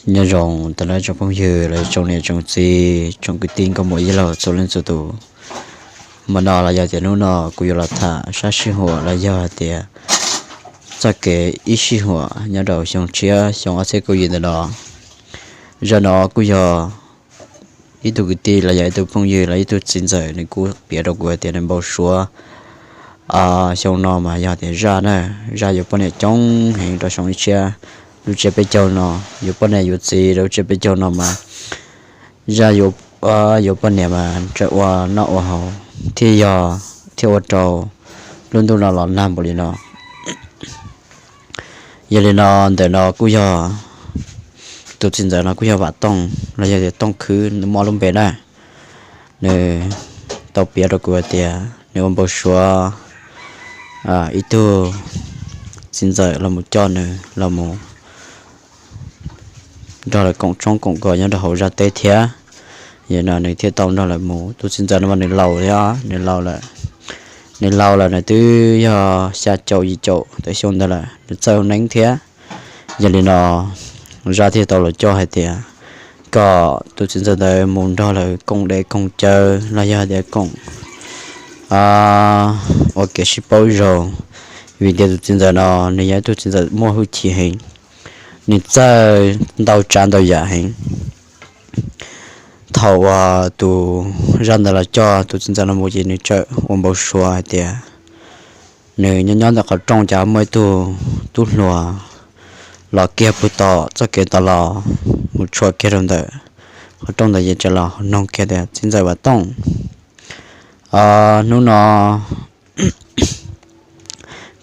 Nyob zoo tag nrho tsoom phooj ywg los tsoom niam tsoom txiv tsoom kwv tij nkauj muam yij laug txhua leej txhua tus. Hmo no los yog tias hnub no kuv yuav los tham sab sij huam los yog tias txoj kev ib sij huam nyob rau xyoo tshiab xyoo ob txhiab kaum yim ntawm no. Zaj no kuj yog ib tug kwv tij los yog ib tug phooj ywg los ib tug txiv ntxawm nws kuj piav rau kuv hais tias nws npau suav xyoo no mas yog tias zaj na, zaj yuav poj niam coob heev rau xyoo ib tshiab. Lub tsiab peb caug no yuav poj niam yuav txiv rau lub tsiab peb caug no mas zaj yuav poj niam mas tseem ua noj ua haus thiaj yog thiaj ua rau lub ntuj no los nag npaum li no. Yog li no ntawm no kuj yog tus txiv ntxawm no kuj yog Vam Tooj los yog tias Tooj Khwb nws muaj lub npe na. Nws tau piav rau kuv hais tias nws ua npau suav ib tug txiv ntxawm los mus coj nws los mus nrog lawv koom tshoob koom kos nyob rau hauv zaj teb thiab. Yog no nws thiaj tau nrog lawv mus. Tus txiv ntxawm no mas nws laus thiab, nws laus lawm, nws laus lawm nws twb yog xya caum yim caum tawm xyoo ntawd lawm, nws txawj neeb thiab. Yog li no zaj thiaj tau los coj hais tias kom tus txiv ntxawm ntawd mus nrog lawv koom dej koom cawv los yog tias koom ua kev sib paub zoo, vim tias tus txiv ntxawm no nws yog ib tug txiv ntxawm muaj hwj chim heev, nws txawj ntau tsav ntau yam heev. Thaum uas tus zaj ntawd los coj tus txiv ntxawm no mus ces nws txawm ua npau suav hais tias nws nyob nyob ntawm qhov rooj cas muaj ib tug tub hluas los kiag puag tom txoj kev tod los mus tshua kiag rau ntawm qhov rooj ntawd ces txawm los noog kiag tias, Txiv ntxawm Vam Tooj, hnub no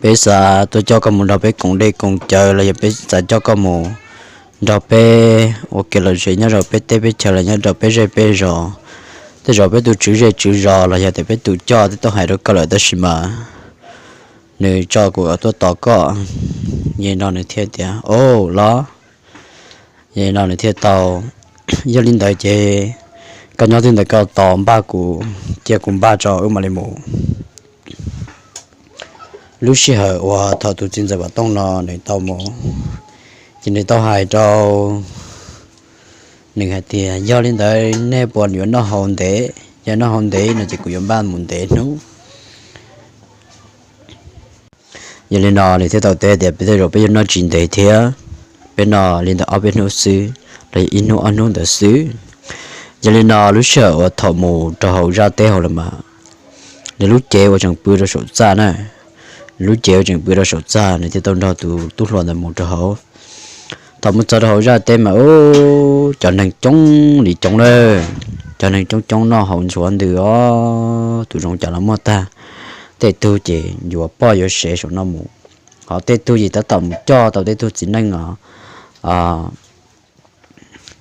peb xav tuaj coj koj mus nrog peb koom dej koom cawv los yog peb xav coj koj mus nrog peb ua kev lom zem nyob rau peb teb peb chaw los nyob rau peb zej peb zos. Tej zaum peb tus tswv zej tswv zos los yog tias peb tus coj twb tau hais rau koj lawm tab sis mas nws tso kuv tuaj tos koj. Yog li no nws thiaj tias, Au los. Yog li no nws thiaj tau, Yog li ntawd ces koj nyob twj ntawm koj tos npaj kuv, cia kuv npaj tso wb mam li mus. Lub sij hawm uas thaum tus txiv ntxawm Vam Tooj no nws tau mus, ces nws tau hais rau nws hais tias, Yog li ntawd nej puas yuav noj haus ntev? Yog noj haus ntev no ces kuv yuav npaj mus ntev hnub. Yog li no nws thiaj tau teb tias, Peb tej zaum peb yuav noj tsis ntev thiab, peb noj li ntawm ob peb hnub xwb los yog ib hnub ob hnub ntawd xwb. Yog li no lub sij hawm uas thaum mus rau hauv zaj teb hauv lawm mas nws lub cev uas tseem pw rau saum txaj na, nws lub cev uas tseem pw rau saum txaj nws thiaj tau nrog tus tub hluas ntawd mus rau hauv. Thaum mus txog rau hauv zaj teb mas ub, cov neeg coob li coob lawm, cov neeg coob coob noj haus ntxhuav ntws os, tus zoov cas los muaj tag. Tej tug ces yuav poj yuav sev saum no mus, ho tej tug ces tab tom mus coj tau tej tug txiv neej os,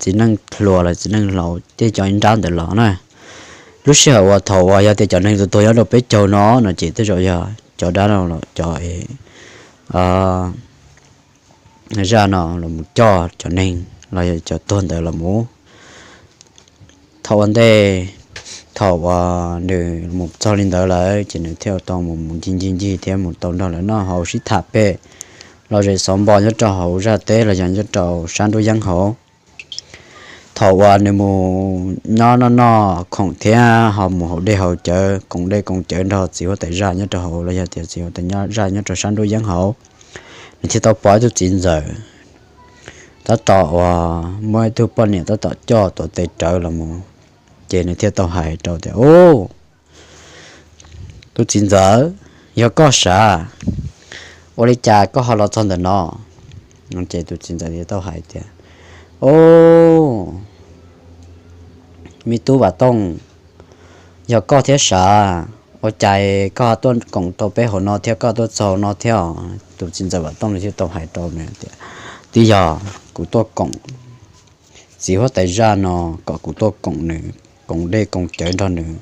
txiv neej hluas los txiv neej laus tej cov nrab ntawd los na. Lub sij hawm uas thaum uas yog tias cov neeg tuag tuag nyob rau peb caug no no ces tej zaum yog cov dab no los cov zaj no los mus coj cov neeg los yog cov tuag ntawd los mus. Thaum ua ntej, thaum uas nws mus txog li ntawd lawm ces nws thiaj tau mus mus ncig ncig ncig thiab mus tau nrog lawv noj haus sib tham pem los zem xov npo nyob rau hauv zaj teb los yog nyob rau sab nruab yeeb hauv. Thaum uas nws mus nyob noj noj khoom thiab ho mus haus dej haus cawv koom dej koom cawv nrog txiv huab tais zaj nyob rau hauv los yog tias txiv huab tais zaj nyob rau sab nruab yeeb hauv, nws thiaj tau pom ib tug txiv ntxawm tab tom uas muaj ib tug poj niam tab tom coj tuam tes rawv los mus. Ces nws thiaj tau hais rau tias, Ub, tus txiv ntxawm, yog koj sav? Ua li cas koj ho los txog ntawm no? Ces tus txiv ntxawm thiaj tau hais tias, Ub, me tub Vam Tooj, yog koj thiab sav? Ua cas koj tuaj koom tau peb hauv no thiab koj tuaj txog hauv no thiab? Tus txiv ntxawm Vam Tooj nws thiaj tau hais rau nws tias, Twb yog kuv tuaj koom txiv huab tais zaj no, kom kuv tuaj koom nws, koom dej koom cawv nrog nws.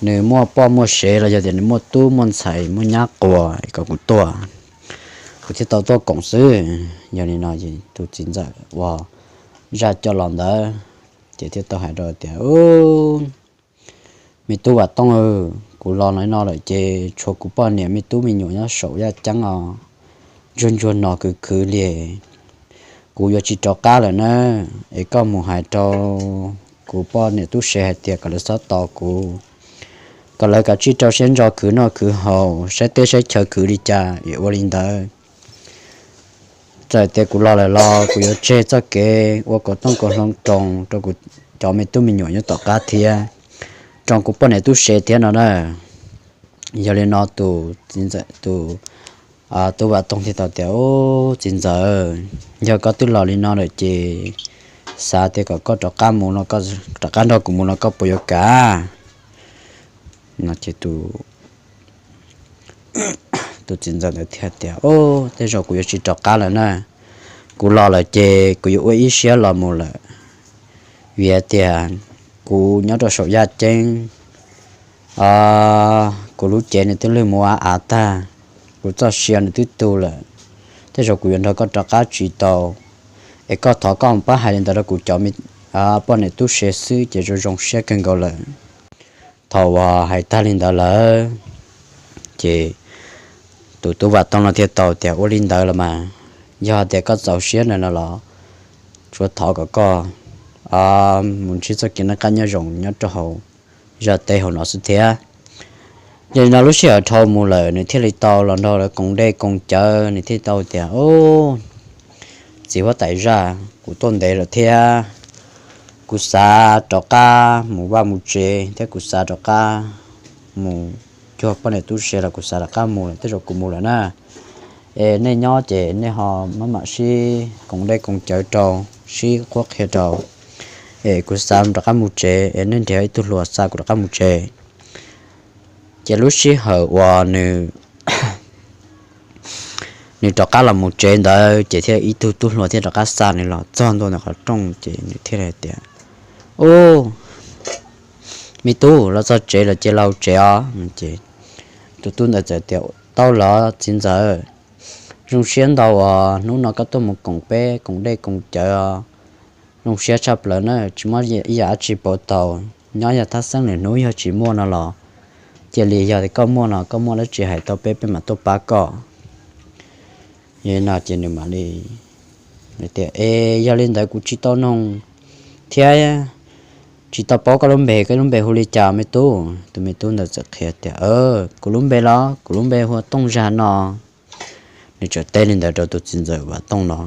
Nws muaj poj muaj sev los yog tias nws muaj tub muaj ntxhais muaj nyab quas kom kuv tuaj, kuv thiaj tau tuaj koom xwb. Yog li no tus txiv ntxawm uas zaj coj los ntawd ces thiaj tau hais rau tias, Ub, me tub Vam Tooj, kuv los no lawm ces tshuav kuv poj niam me tub me nyuam nyob saum yaj ceeb os, ntsuag ntsuag no khwv khwv li. kuv yuav tsis rov qab lawm na. Es koj mus hais rau kuv poj niam tub se hais tias kom lawv txhob tos kuv, kom lawv kav tsij rau siab ntso khwv noj khwv haus, saib teb saib chaw khwv li cas es ua li ntawd. Txawm tias kuv los lawm los kuv yuav tseg txoj kev ua kaus tooj kaus hloov roos rau kuv cov me tub me nyuam nyob tom qab thiab, roos kuv poj niam tub se thiab no na. Yog li no tus txiv ntxawm, tus tub Vam Tooj thiaj tau tias, Ub, txiv ntxawm, yog koj twb los li no lawm ces xav tias kom koj rov qab mus no, rov qab nrog kuv mus no koj puas yuav kam? No ces tus txiv ntxawm ntawd thiaj tias, Ub, tej zaum kuv yuav tsis rov qab lawm na. Kuv los lawm ces kuv yuav ua ib siab los mus lawm, vim tias kuv nyob rau saum yaj ceeb, kuv lub cev nws twb lwj mus av av tag, kuv txoj sia nws twb tu lawm. Tej zaum kuv yuav nrog koj rov qab tsis tau, es koj thov koj pab hais li ntawd rau kuv cov poj niam tub se xwb ces zoo zoo siab kawg nkaus lawm. Thaum uas hais tag li ntawd lawm ces tus tub Vam Tooj no thiaj tau tias, Ua li ntawd los mas, yog tias koj txaus siab ntawd no los tsuav thov kom koj mus ntsib txoj kev noj qab nyob zoo nyob rau hauv zaj teb hauv no xwb thiab. Yog li no lub sij hawm dhau mus lawm nws thiaj li tau los nrog lawv koom dej koom cawv, nws thiaj tau tias, Ub, txiv huab tais zaj, kuv tuaj ntev lawm thiab, kuv xav rov qab mus vaj mus tsev thiab kuv xav rov qab mus cuag poj niam tub se los kuv xav rov qab mus lawm, tej zaum kuv mus lawm na. Es nej nyob ces nej ho mam mam sib koom dej koom cawv rau, sib qhuab qhia rau, es kuv xav rov qab mus tsev, es nej nrhiav ib tug hluas xa kuv rov qab mus tsev. Ces lub sij hawm uas nws rov qab los mus tsev ntawd ces thiaj ib tug tub hluas thiaj rov qab xa nws los txog ntua ntawm qhov rooj ces nws thiaj li tias, Ub, me tub, los txog tsev lawm ces los tsev os. Ces tus tub ntawd txawm tias, Tau los txiv ntxawm, zoo siab ntau uas hnub no koj tuaj mus koom peb koom dej koom cawv, zoo siab tshaj plaws na, tsis muaj ib yam dab tsi pauv tau, nyob yog thab xeeb lwm hnub yog tsis muaj no los cia li, yog tias koj muaj no koj muaj dab tsi hais tau peb, peb mam tuaj pab koj. Yog li no ces nws mam li tias, Es yog li ntawd kuv tsis tau noog thiab tsis tau paub koj lub npe, koj lub npe hu li cas me tub? Tus me tub ntawd txawm qhia tias, Kuv lub npe los kuv lub npe hu ua Tooj Zag no. Nws txawm teb li ntawd rau tus txiv ntxawm Vam Tooj no.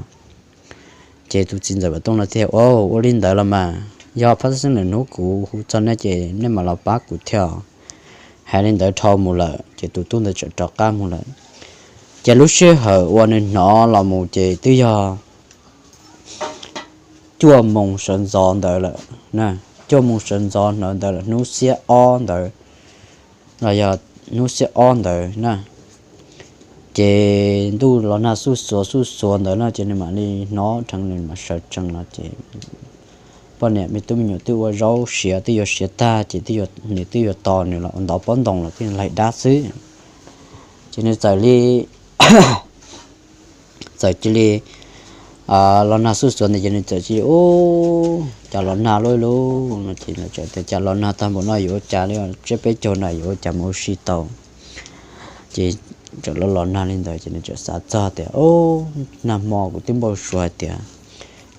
Ces tus txiv ntxawm Vam Tooj no thiaj, Ua li ntawd los mas yog thab xeeb lwm hnub kuv hu txog nej ces nej mam los pab kuv thiab. Hais li ntawd dhau mus lawm ces tus tub ntawd txawm rov qab mus lawm. Ces lub sij hawm uas nws hnov los mus ces twb yog cuaj moos sawv ntxov ntawd lawm. Cuaj moos sawv ntxov ntawd lawm, hnub xiab ob ntawd los yog hnub xiab ob ntawd na. Ces ntuj los nag xuj xuav xuj xuav ntawd no ces nws mam li hnov dheev, nws mam sawv tsees los ces poj niam me tub me nyuam twb ua zaub siav, twb yuav siav tag ces nws twb yuav tos nws los ua ntov pob ntoo los twb laig dab xwb. Ces nws txawm li txawm cia li los nag xuj xuav ntawd ces nws txawm cia li, Ub, cas los nag lub lub no ces, Cas los nag tag npaum no yuav ua cas li, tsiab peb caug no yuav ua cas mus ua si tau? Ces txawm los los nag li ntawd ces nws txawm xav txog tias, Ub, nag hmo kuv twb npau suav hais tias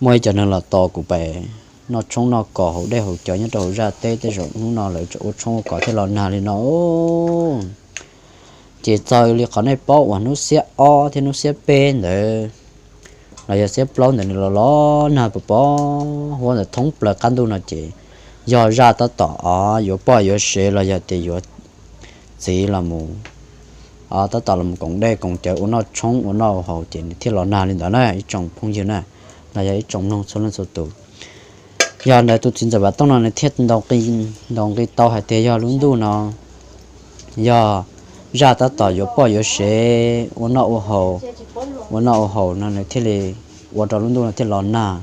muaj ib co neeg los tos kuv pais noj tshoob noj kos haus dej haus cawv nyob rau hauv zaj teb, tej zaum hnub no lawv tseem ua tshoob ua kos thiaj los nag li no. Ces txog li qhov nej paub uas hnub xiab ob thiab hnub xiab peb ntawd los yog xiab plaub ntawd nws los los nag pos pos huab ntawd thoob plaws qab ntuj no ces yog zaj tab tom yuav poj yuav sev los yog tias yuav txiv los mus, tab tom los koom dej koom cawv ua noj tshoob ua noj ua haus ces nws thiaj los nag li ntawd na ib tsoom phooj ywg na, los yog ib tsoom mloog txhua leej txhua tus. Yog ntawd tus txiv ntxawm Vam Tooj no nws thiaj ntaus nqi tau hais tias yog lub ntuj no yog zaj tab tom yuav poj yuav sev ua noj ua haus, ua noj ua haus no nws thiaj li ua rau lub ntuj no thiaj los nag.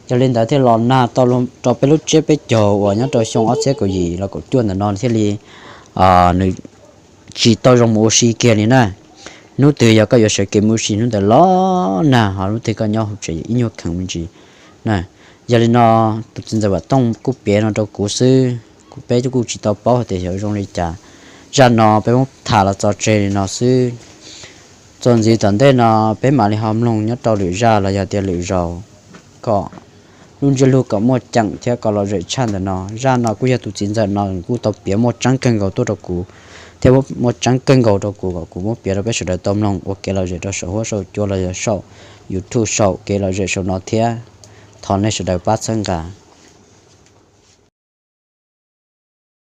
Yog li ntawd thiaj los nag tau rau peb lub tsiab peb caug uas nyob rau xyoo ob txhiab kaum yim los kaum cuaj ntawm no thiaj li nws tsis tau zoo mus ua si kiag li na. Hnub twg yog koj yuav sawv kev mus ua si hnub ntawd los nag, ho hnub twg koj nyob hauv tsev ib nyuag kheev me ntsis na. Yog li no tus txiv ntxawm Vam Tooj kuj piav no rau kuv xwb, kuv peb kuj tsis tau paub hais tias xyov zoo li cas. Zaj no peb muab tham los tso tseg li no xwb. Txuas ntxiv tom ntej no peb mam li ho mloog nyob rau lwm zaj los yog tias lwm zaus kom lub ntsiab lus kom muaj ceem thiab kom lom zem tshaj ntawm no. Zaj no kuj yog tus txiv ntxawm no kuj tau piav muaj tseeb kawg nkaus tuaj rau kuv thiab muaj tseeb kawg nkaus rau kuv kom kuv muab piav rau peb sawv daws tau mloog ua kev lom zem rau saum huab saum cua los yog saum YouTube saum kev lom zem saum no thiab. Thov nej sawv daws pab txhawb nqa.